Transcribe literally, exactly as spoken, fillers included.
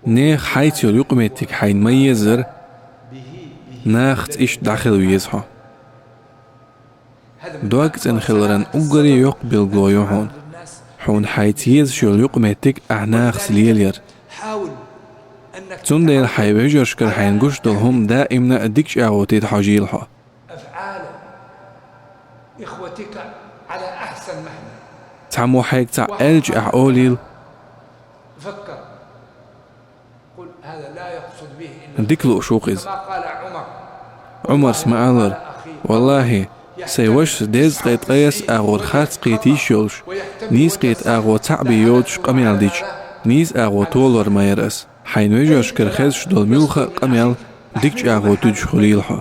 Нехан хьайца йолу юкъаметтиг хьайна ма еззара, нахаца иштта дӀахила веза хьо. Дог цӀена хиларан уггаре йоккха билгало ю хьуна. Хьуна хьайца езаш йолу юкъаметтиг ахь нахаца лелаяр. Цундела хьайн вежаршкара хьайна гуш долу хӀума даимна а дика чӀагӀо тита хьожийла хьо. أفعال إخوتك على أحسن محمل. Цхьаммо хьайга цхьаъ аьлча ахь олийла: «Дика лууш ву-кх иза». Ӏумарс ма-аллара: «Валлахьи, сайн вашас дезткъе ткъайесна агӀор харц кхета йиш йолуш, нийсакхета агӀо цхьаъ бен йоцуш къамел дича, нийса агӀо толор ма яра ас». Хьайн вежаршкара хезаш долу муьлхха а къамел дика чӀагӀо туьдуш хуьлийла хьо.